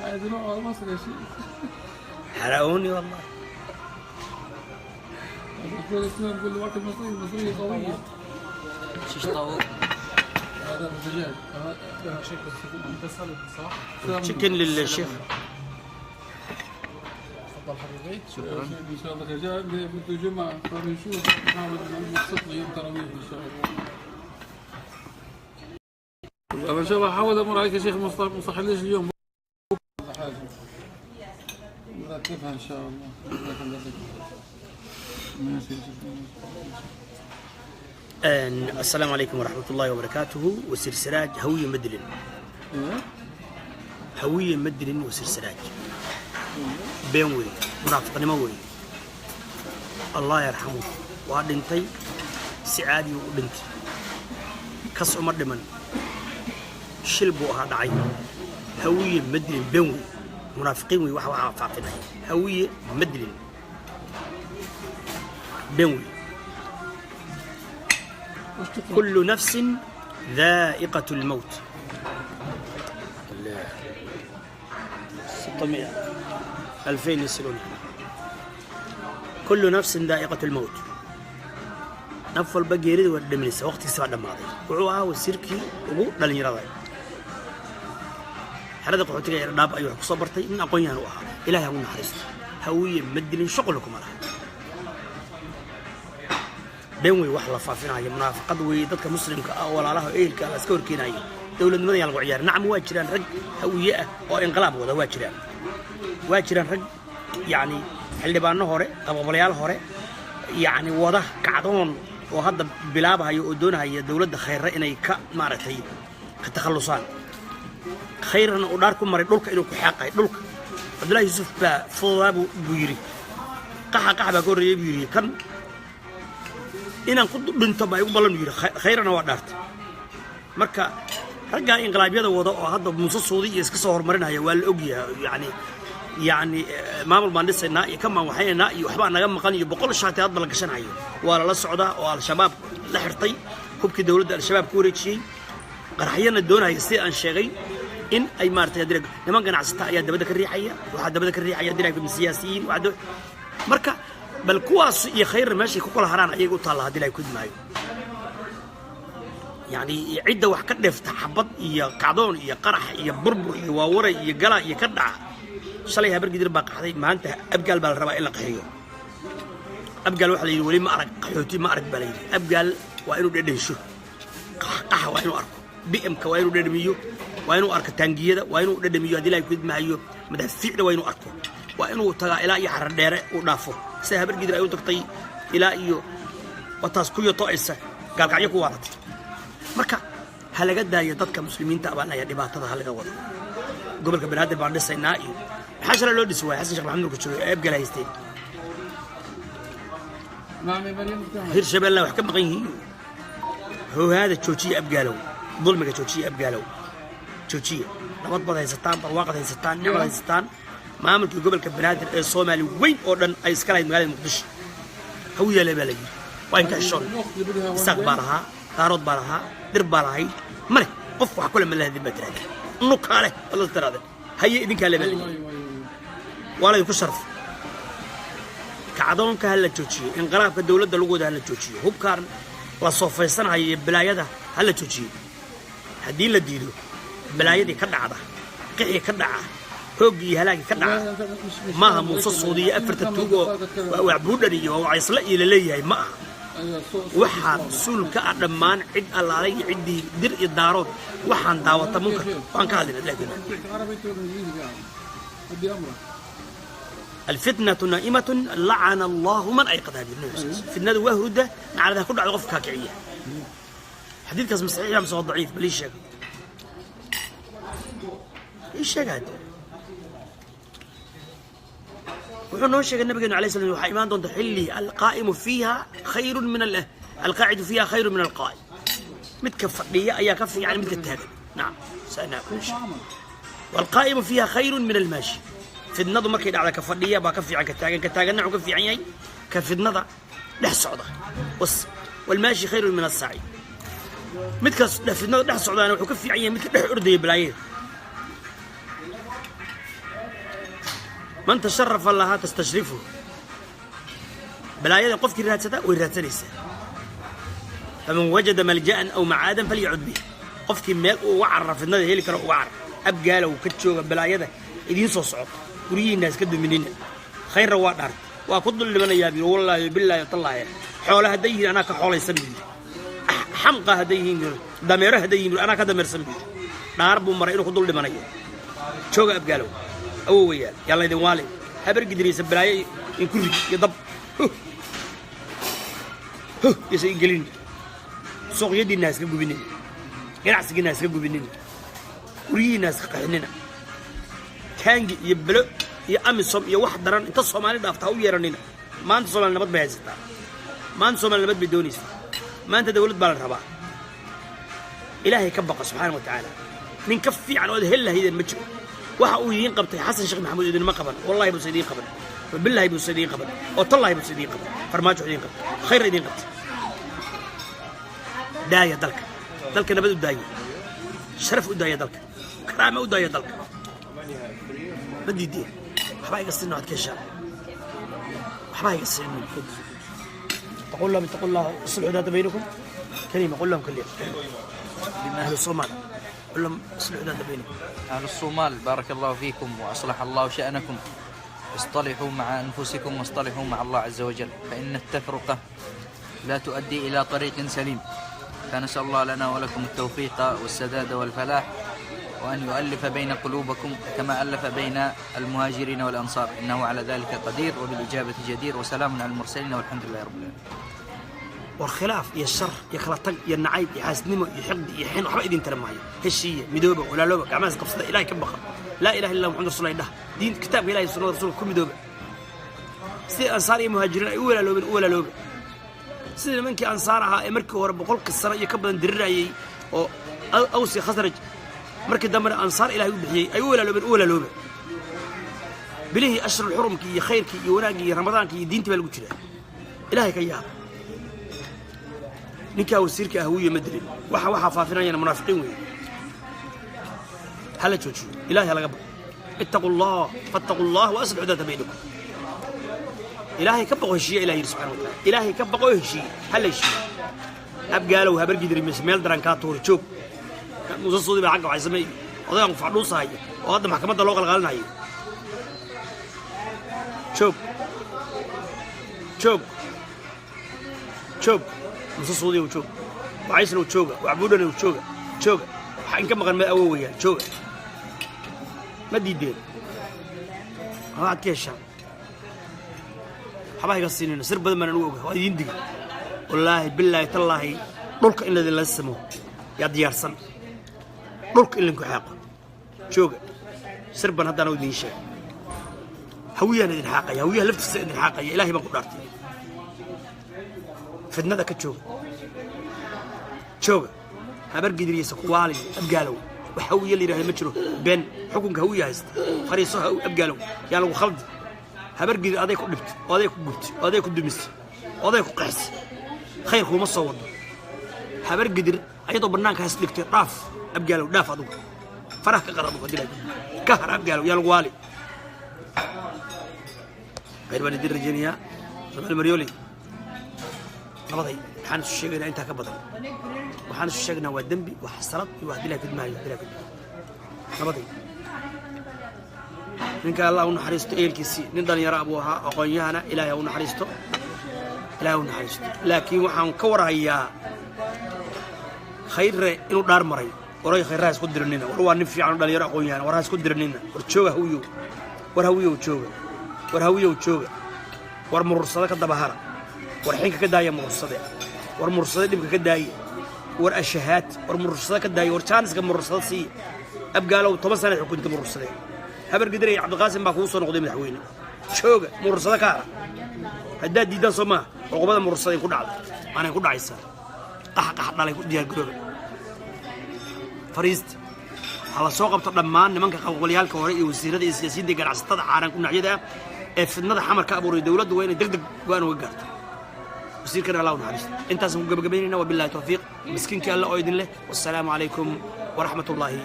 عايز اروح على مصر يا شيخ. حرقوني والله. كل سنة بقول له اكل مصري، المصرية قوية. شيش طاووق. هذا دجاج. ده سلطة صح؟ chicken للشيخ. تفضل حبيبي. شكرا، ان شاء الله خير. جاء بده جمعة، فبنشوف، نحاول نبسط له يوم تراويح ان شاء الله. انا ان شاء الله احاول امر عليك يا شيخ مصطفى، ما صحليش اليوم ولا حاجة، نرتبها ان شاء الله. جزاك الله خير. ماشي يا شيخ. Assalaamu calaykum waraxmatullaahi wabarakaatuhu. Wasiir Siraaj, Hawiye ma dilin. إيه؟ Hawiye ma dilin Wasiir Siraaj, been wey, munaafiqnimo wey. Allah yarxamu, waa dhintay, si caadi u dhintay, kas uma dhiman, shil buu ahaa dhacay. Hawiye ma dilin, been wey, munaafiqiin wey. Waxa waxaa faafinaya, Hawiye ma dilin, been wey. وش تقرأ؟ كل نفس ذائقة الموت. 600 2000 يصلون. كل نفس ذائقة الموت، naf walba geerida waa dhaminaysa, waqtigiisa waa dhammaaday. Wuxuu ahaa wasiirkii ugu dhallinyarada xerada qaxootiga ee Dhadhaab ayuu wax ku soo bartay. Nin aqoon-yahan u ahaa, Ilahay ha u naxariisto. Hawiye ma dilin, shuqul kuma laha, been wey wax la faafinayo, munaafaqad wey. Dadka muslimka ah oo walaalaha oo ehelka ah la iska horkeenayo, dowladnimada yaan lagu ciyaarin. Nacam, waa jiraan rag Hawiye ah oo inqilaab wada, waa jiraan, waa jiraan rag yacni xildhibaano hore, qabqablayaal hore, yacni wada kacdoon oo hadda bilaabahaya oo doonahaya dowladda Khayre inay ka maaragtay ka takhallusaan. Khayrana uu dhaar ku maray dhulka inuu ku xaaqay. Dhulka Cabdullahi Yuusuf baa fududaa buu yidhi, qaxa qax baa ka horreeyey buu yidhi, kan inaan ku dhinto baa igu ballan buu yidhi. Khayrana waa dhaartay. Marka raggaa inqilaabyada wada oo hadda Muuse Suudi iyo iska soo horumarinaya waa la ogyahay. Yani maamul baan dhisaynaa iyo kan baan waxaynaynaa iyo waxbaa naga maqan iyo 100 shaati hadba la gashanayo, waa lala socdaa oo Al-Shabaab la xirtay, hubkii dowladda Al-Shabaab ku wareejiyey, qaraxyana doonaya sida aan sheegay in ay maaragtay niman ganacsata ayaa dabada ka riixaya, waxaa dabada ka riixaya diraka siyaasiyiin. Marka bal kuwaas iyo Khayrna meeshay ku kala haraan ayaga u taalla haddii Ilahay kudmaayo. Yani cidda wax ka dheefta xabad iyo kacdoon iyo qarax iyo burbur iyo waawaray iyo gala iyo ka dhaca. Shalay Habargidir baa qaxday, maanta Abgaal baa la rabaa in la qaxiyo. Abgaal waxaa la yidhi weli ma arag qaxooti, ma arag baa la yidhi. Abgaal waa inuu dhedhensho qaxa, waa inuu arko BM-ka, waa inuu dhedhamiyo, waa inuu arko taangiyada, waa inuu dhedhamiyo haddii Ilahay kudmahayo madaafiicda, waa inuu arko, waa inuu tagaa ilaa iyo Xaradheere uu dhaafo sida Habargidir ay u tagtay ilaa iyo wataas ku yoto'aysa Gaalkacyo ku waaratay. Marka ha laga daayo dadka muslimiinta abaanaya dhibaatada, ha laga wado. Gobolka Banaadir baan dhisaynaa iyo maxaa shalay loo dhisi waaya? Xasan Sheekh Maxamed markuu joogo ee Abgaal haysteen. نعم يا مريم كمان. Hirshabeella wax ka maqan yihiin. Hoohaada joojiya Abgaalow, dulmiga joojiya Abgaalow, joojiya. Nabad baad haysataan, barwaaqad haysataan, nicmad haysataan. Maamulkii gobolka Banaadir ee Soomaali weyn oo dhan ay iska lahayd magaalada Muqdisho Hawiyaale baa la yidhi. Waa in ka xishoon. الوقت اللي بدها. Isaaq baa lahaa, Daarood baa lahaa, Dir baa lahayd, male qof wax kule ma lahadin baa tirahdeen, nukaa leh wala tirahdeen, haye idinkaa le baa la ايوه yidhi. ايوه ايوه. Waa laydinku sharf. Kacdoonka ha la joojiyo, inqilaabka dowladda lagu wada ha la joojiyo, hubkaan la soofaysanhayo iyo balaayada ha la joojiyo. Haddii la diido, balaayadii ka dhacda, qixii ka dhaca, hooggii iyo halaagii ka dhaca maaha Muuse Suudi iyo afarta tuug oo waa wacbuudhan iyo waa wacaysle iyo laleeyahay ma aha. ايوه الصوت. Waxaa mas-uul ka ah dhammaan cid allaalay iyo ciddii Dir iyo Daarood waxaan daawata munkarka waan ka hadlayna laakiin. تحكي عربي انت ولا انجليزي؟ قاعد بدي امرك. الفتنة نائمة لعن الله من أيقظها. Fitnadu waa hurda, nacladaha ku dhacda qofka kiciya. Xadiidkaas ma saxiix mise waa daciif? Bal ii sheeg, ii sheeg hadde. Wuxuu noo sheegay nabigeenu alayh salam waxaa imaan doonta xilli القائم فيها خير من القاعد فيها خير من القائم. Midka fadhiya ayaa ka fiican midka taagan. Nacam sanaa والقائم فيها خير من الماشي. Fidnadu markay dhacda, ka fadhiya baa ka fiican ka taagan, ka taaganna wuxuu ka fiican yahay ka fidnada dhex socda. والماشي خير من الساعي. Midkaas fidnada dhex socdaana wuxuu ka fiican yahay midka dhex ordaya balaayada. Man tasharafa lahaa tastashrifu. Balaayada qofkii raadsada way raadsanaysaa. Faman wajada malja'an aw macaadan falyacud bih. Qofkii meel uu uga carara fidnada heli karo, uga carar. Abgaalow, ka jooga balaayada idiin soo socoto. Guryihiinna iska duminina. Khayrna waa dhaartay, waa ku dul dhimanayaa buu yidhi. Wallaahi, billaahi, tallaahi, xoole hadday yihiin anaa ka xoolaysan buu yidhi. Xamqa hadday yihiin, dameero hadday yihiin, anaa ka dameersan buu yidhi. Dhaar buu maray inuu ku dul dhimanayo. Jooga Abgaalow, awowayaal, yaa laydin waalin. Habar gidiraysa balaayo in ku rid iyo dab huh huh yasa in gelin. Suuqyadiinna ha iska gubinina, ganacsigiinna ha iska gubinina, guryihiinna ha iska qaxinina. Taangi iyo belo iyo AMISOM iyo wax daran inta Soomaali dhaafta ha u yeeranina. Maanta Soomaali nabad bay haysataa. Maanta Soomaali nabad bay doonaysaa. Maanta dawlad baa la rabaa. Ilaahay ka baqa subxaana wa tacaala. Nin ka fiican ood heli lahaydeen ma jiro. Waxa uu idiin qabtay Xasan Sheekh Maxamuud idinma qaban. Wallahi buuse idiin qaban, wabillahi buuse idiin qaban, oo tallahi buuse idiin qaban. Farmaajo idiin qabtay, khayr idiin qabtay. Daaya dalka, dalka nabad u daaya, sharaf u daaya dalka, karaama u daaya dalka. Ma diideen? Waxbaa iga siinin, waxaad ka heshaan waxbaa iga siinin. تقول لهم اتقوا الله، اصلحوا ذات بينكم. كلمة قول لهم، كلمة أهل الصومال، قل لهم اصلحوا ذات بينكم. أهل الصومال، بارك الله فيكم وأصلح الله شأنكم. اصطلحوا مع أنفسكم واصطلحوا مع الله عز وجل، فإن التفرقة لا تؤدي إلى طريق سليم. فنسأل الله لنا ولكم التوفيق والسداد والفلاح، وأن يؤلف بين قلوبكم كما ألف بين المهاجرين والأنصار، إنه على ذلك قدير وبالإجابة جدير. وسلام على المرسلين والحمد لله رب العالمين. War khilaaf iyo shar iyo kala tag iyo nacayb iyo xaasidnimo iyo xiqdi iyo xin waxba idin tara maayo. Heshiiya, midooba, walaalooba, gacmahaas qabsada, Ilahay ka baqa. Laa ilaha illa Muxamad rasul dhah. Diin, kitaabka Ilahay, sunnada rasuulka ku midooba. Sidii Ansaar iyo Muhaajiriin ay u walaaloobeen u walaalooba. Sidii nimankii Ansaar ahaa ee markii hore 100-ka sano iyo ka badan dirirayay oo Awsi Khasraj, markii dambena Ansaar Ilahay u bixiyey, ay u walaaloobeen u walaalooba. Bilihii ashrul xurumkii iyo khayrkii iyo wanaaggii iyo Ramadaankii iyo diintii baa lagu jiraa. Ilahay ka yaaba. Ninkaa wasiirka ah wiyo ma dilin. Waxa waxaa faafinayana munaafiqiin weeye. Hala joojiyo. Ilahay ha laga baqo. Ittaqu Allah, fattaqu Allah wa aslixuu daata baynakum. Ilaahay ka baqo, heshiiya. Ilahay yidhi subxana wa taala, Ilaahay ka baqo, heshiiye. Hala heshiiye. Abgaalow, Habargidiri mise meel daran kaa tuuri. Joog. Muuse Suudi baa xagga waxay sameeyey odagaan fadhuusahaya oo hadda maxkamadda loo qalqalinayo. Joog, joog, joog. Muuse Suudiyow joog, Wacaysnow jooga, Wacbuudhanow jooga, jooga. Waxaa in ka maqan ma awowayaan. Jooga. Ma diideen? Waxaad ka heshaan waxbaa iga siinayno. Sir badan baan anugu oga. Waa idiin digay. Wallaahi, billaahi, tallaahi, dhulka in laydinla samo yaa diyaarsan, dhulka in laydinku xaaqo. Jooga. Sir baan haddana idiin sheegay. Hawiyaan idin xaaqaya, hawiyaha laftiisa idin xaaqaya. Ilaahay baan ku dhaartay, fidnada ka jooga, jooga. Habar gidiriysa kuwaalin. Abgaalow, wax Hawiye la yidhahda ma jiro. Been. Xukunka Hawiye haysta. Fariiso. Abgaalow, yaa lagu khaldi. Habar gidir aday ku dhibtay oo aday ku gubtay oo aday ku dumisay oo aday ku qaxisay. Khayr kuuma soo wado. Habar gidir ayadoo bannaanka has dhigtay. Dhaaf Abgaalow, dhaaf. Adugu faraha ka qad. Adugu hadii ka har. Abgaalow, yaa lagu waali. Khayr baan idin rajaynayaa. Somaali Maryoli, nabaday. Waxaan isu sheegaynaa intaa ka badan waxaan isu sheegaynaa waa dembi, waa xasarad iyo wax dilaa kudmaayo, dilaa kudmaayo. Nabaday. Ninka Allah u naxariisto ehelkiisii. Nin dhalinyaro buu ahaa, aqoon-yahana. Ilaahay ha u naxariisto, Ilaahay u naxariisto. Laakiin waxaan ka warhayaa Khayre inuu dhaar maray. Waray, khayraha isku diranina. War waa nin fiican oo dhalinyaro aqoon-yahana. War ha isku diranina. War jooga Hawiyow, war Hawiyow jooga, war Hawiyow jooga. War Murursade ka dabahara. War xinka ka daaya Murursade. War Murursade dhibka ka daaya. War ashahaad. War Murursade ka daaya. War jaaniska Murursade siiya. Abgaalow, 10 sana xukunta Murursade. Habar Gidiray, Cabdiqaasim baa kugu soo noqday madaxweyne. Jooga. Murursade ka hara. Haddaad diiddaan, soo maaha cuqubada Murursade ku dhacda waanay ku dhacaysaa. Qax qax dhalay ku diyaar garooba. Fariista ha la soo qabto dhammaan nimanka qowqolyaalka hore iyo wasiirada iyo siyaasiyiinta iyo ganacsatada xaaraan ku nacyada ah ee fidnada Xamar ka abuuray. Dowladdu waa inay deg deg go-aan uga gaarto. Wasiirkana Allah u naxariisto. Intaasaan ku gabagabaynayna. Wabillahi tawfiiq. Miskiinkii Alla oo idin leh. Wassalaamu calaykum waraxmat ullaahi.